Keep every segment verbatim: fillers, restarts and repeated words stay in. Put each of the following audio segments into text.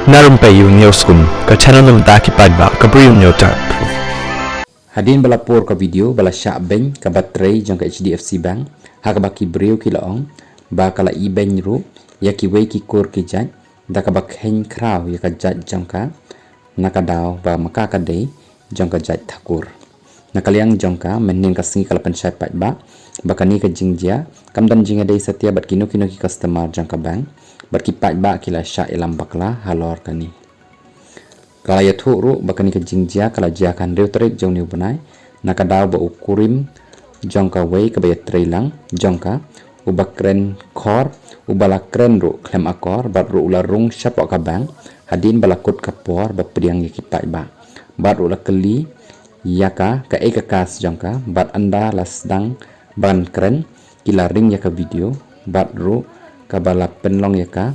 Na Rympei U Hynñiewskum, ka channel na bynta ki paidbah ka Bri U Hynñiewtrep. Hadien ba la pur ka video ba la shah beiñ kaba trei jong ka H D F C Bank, ha kaba ki briew ki la ong ba ka la ibeiñ ruh ïa kiwei ki kur ki jait, da kaba kheiñ khraw ïa ka jait jong ka, na ka daw ba ma ka ka dei jong ka jait Thakur. Na ka liang jong ka, mynhynnin ka sngi ka la pynshai paidbah ba kane ka jingjia kam don jingïadei satia bad kino kino ki customer jong ka bank, bad ki paidbah ki la shah ïalam bakla halor kane. Ka la ïathuh ruh ba kane ka jingjia ka la jia ka hynriew tarik jong une u bnai, na ka daw ba u kurim jong kawei kaba ïatreilang jong ka, uba kren khor, uba la kren ruh khlem akor, bad ruh u la rung shapoh ka bank hadien ba la kut ka por ba pdiang ïa ki paidbah. Bad ruh la kylli ïa ka kaei ka case jong ka, bad ynda la sdang ban kren, ki la ring ïa ka video, bad ruh kaba la pynlong ïa ka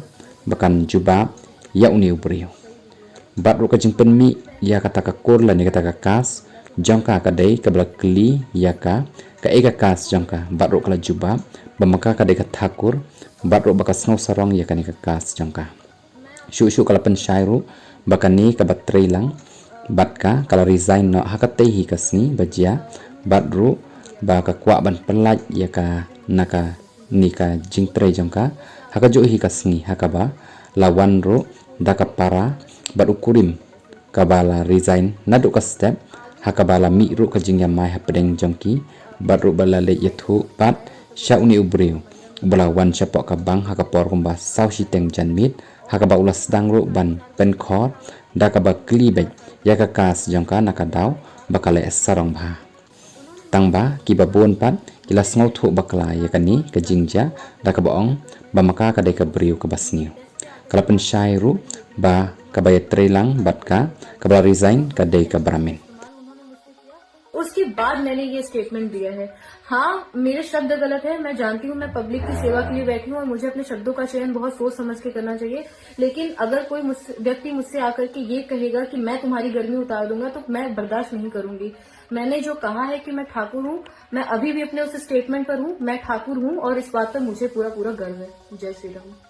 ba kan jubab ïa une u briew. Bad ruh ka jingpynmih ïa kata ka kur lane kata ka case jong ka ka dei kaba la kylli ïa ka kaei ka case jong ka, bad ruh ka la jubab ba ma ka ka dei ka Thakur, bad ruh ba ka sngew sarong ïa kane ka case jong ka. Shuh shuh ka la pynshai ruh ba kane kaba treilang bad ka, ka la resign noh ha katei hi ka sngi ba jia, bad ruh ba ka kwah ban pynlait ïa ka na kane ka jingtrei jong ka ha kajuh hi ka sngi, ha kaba la wan ruh da ka para bad u kurim kaba la resign naduh ka step, ha kaba la mih ruh ka jingïamai hapdeng jong ki, bad ruh ba la leit ïathuh pat sha une u briew uba la wan shapoh ka bank ha ka por kumba saw shiteng janmiet, ha kaba u la sdang ruh ban pynkhor da kaba kylli beit ïa ka case jong ka na ka daw ba ka leh sarong bha. Tang ba kiba bun pat ki la sngewthuh bakla ïa kane ka jingjia da kaba ong ba ma ka ka dei ka briew kaba sniew. Ka la pynshai ruh ba kaba ïatreilang bad ka, kaba la resign, ka dei ka Brahmin. उसके बाद मैंने ये स्टेटमेंट दिया है। हाँ, मेरे शब्द गलत है, मैं जानती हूँ, मैं पब्लिक की सेवा के लिए बैठी हूँ और मुझे अपने शब्दों का चयन बहुत सोच समझ के करना चाहिए। लेकिन अगर कोई मुझसे, व्यक्ति मुझसे आकर के ये कहेगा कि मैं तुम्हारी गर्मी उतार दूंगा, तो मैं बर्दाश्त नहीं करूंगी। मैंने जो कहा है कि मैं ठाकुर हूँ, मैं अभी भी अपने उस स्टेटमेंट पर हूँ। मैं ठाकुर हूँ और इस बात पर मुझे पूरा पूरा गर्व है। जय श्री राम।